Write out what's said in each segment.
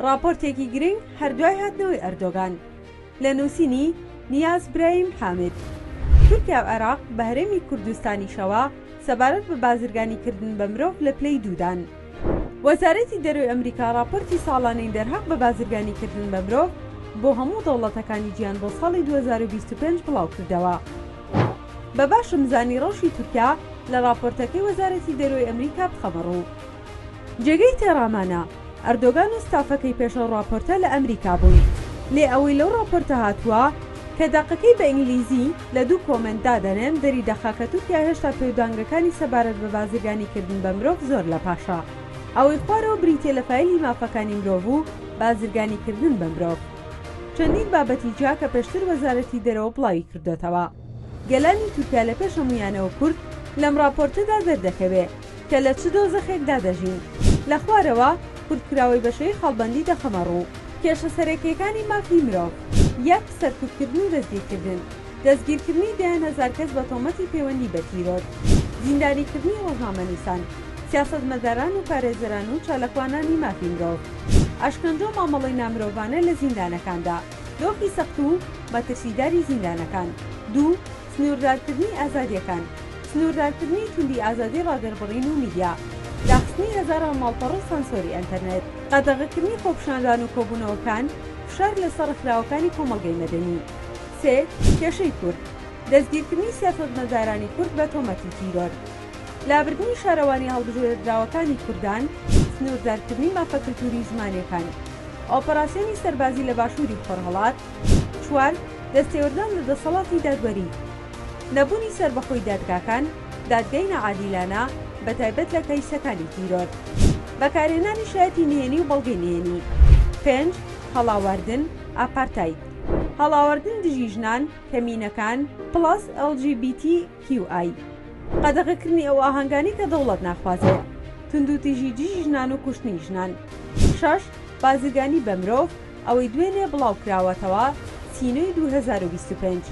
ڕاپۆرتێکی گرنگ هەر دوای هاتنەوەی ئەردۆگان. لە نووسینی، نیاز برایم حامد. تورکیا و عێراق بە هەرێمی کوردستانیشەوە سەبارەت بە بازرگانیکردن بە مرۆڤ لە پلەی دوودان. وەزارەتی دەرەوەی ئەمریکا ڕاپۆرتی ساڵانەی دەرهەق بە بازرگانیکردن بە مرۆڤ بۆ هەموو دەوڵەتەکانی جیهان بۆ ساڵی 2025 بڵاوکردەوە. بە باشم زانی ڕەوشی تورکیا لە ڕاپۆرتەکەی وەزارەتی دەرەوەی ئەمریکا بخەمە ڕوو. جێگەی تێڕامانە، ئەردۆگان و ستافەکەی پێش ئەو ڕاپۆرتە لە ئەمریکا بوون. لێ ئەوەی لەو ڕاپۆرتە هاتووە، کە دەقەکەی بە ئینگلیزی لە دوو comment دادەنێم دەریدەخا کە تورکیا هێشتا پێودانگەکانی سەبارەت بە بازرگانیکردن بە مرۆڤ زۆر لە پاشە. ئەوەی خوارەوە بریتیە لە فایلی مافەکانی مرۆڤ و بازرگانیکردن بە مرۆڤ. چەندین بابەتی جیا کە پێشتر وەزارەتی دەرەوە بڵاوی کردۆتەوە. گەلانی تورکیا لە پێش هەموویانەوە کورد لەم ڕاپۆرتەدا دەردەکەوێ. کە لە چ دۆزەخێکدا دەژین. لە خوارەوە کورتکراوەی بەشێوەی خاڵبەندی دەخەمە ڕوو. کێشە سەرەکییەکانی مافی مرۆڤ. یەک، سەرکوتکردن و دەستگیرکردن. دەستگیرکردنی دەیان هەزار کەس بە تۆمەتی پەیوەندی بە تیرۆر. زیندانیکردنی ڕۆژنامەنووسان، سیاسەتمەداران و پارێزەران و چاالکوانانی مافی مرۆڤ. ئەشکەنجە و مامەڵەی نامرۆڤانە لە زیندانەکاندا. دۆخی سەخت و مەترسیداری زیندانەکان. دوو، سنووردارکردنی ئازادییەکان. سنووردارکردنی توندی ئازادی ڕادەربڕین و میدیا، داخستنی هەزاران ماڵپەڕ و سانسۆری ئەنتەرنێت، قەدەغەکردنی خۆپیشاندان و کۆبوونەوەکان، فشار لەسەر ڕێکخراوەکانی کۆمەڵگەی مەدەنی. سێ، کێشەی کورد، دەستگیرکردنی سیاسەتمەدارانی کورد بە تۆمەتی تیرۆر، لابردنی شارەوانییە هەڵبژێردراوەکانی کوردان، سنووردارکردنی مافە کلتووری و زمانییەکان، ئۆپەراسیۆنی سەربازی لە باشووری خۆرهەڵات. چوار، دەستێوەردان لە دەسەڵاتی دادوەری. نەبوونی سەربەخۆی دادگاکان، دادگای ناعادیلانە، بەتایبەت لە کەیسەکانی تیرۆر. بەکارهێنانی شایەتی نهێنی و بەڵگەی نهێنی. پێنج، هەڵاواردن، ئاپارتاید. هەڵاواردن دژی ژنان، کەمینەکان، plus LGBTQI. قەدەغەکردنی ئەو ئاهەنگانەی کە دەوڵەت ناخوازێ. توندوتیژی دژی ژنان و کوشتنی ژنان. شەش، بازرگانی بە مرۆڤ، ئەوەی دوێنێ بڵاوکراوەتەوە، سی نۆی 2025.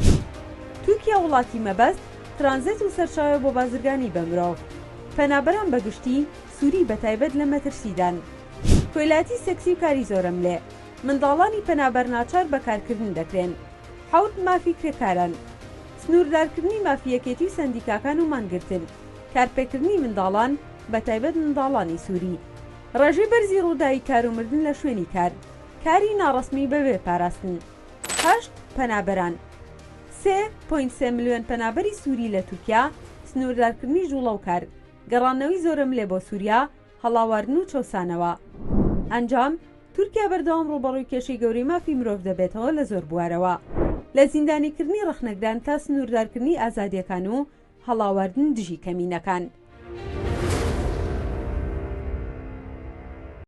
تورکیا وڵاتی مەبەست، ترانزێت و سەرچاوە بۆ بازرگانی بە مرۆڤ. پەنابەران بە گشتی، سوری بە تایبەت لە مەترسیدان. کۆیلایەتی سێکسی و کاری زۆرەملێ. منداڵانی پەنابەر ناچار بە کارکردن دەکرێن. حەوت، مافی کرێکاران. سنووردارکردنی مافی یەکێتی و سەندیکاکان و مانگرتن. کارپێکردنی منداڵان، بە تایبەت منداڵانی سوری. ڕێژەی بەرزی ڕووداوی کار و مردن لە شوێنی کار. کاری ناڕەسمی بەبێ پاراستن. هەشت، پەنابەران. 3.3 ملیۆن پەنابەری سووری لە تورکیا، سنووردارکردنی جوڵە و کار، گەڕاندنەوەی زۆرەملێ بۆ سووریا، هەڵاواردن و چەوسانەوە. ئەنجام، تورکیا بەردەوام ڕووبەڕووی کێشەی گەورەی مافی مرۆڤ دەبێتەوە لە زۆر بوارەوە، لە زیندانیکردنی ڕەخنەگران تا سنووردارکردنی ئازادییەکان و هەڵاواردن دژی کەمینەکان.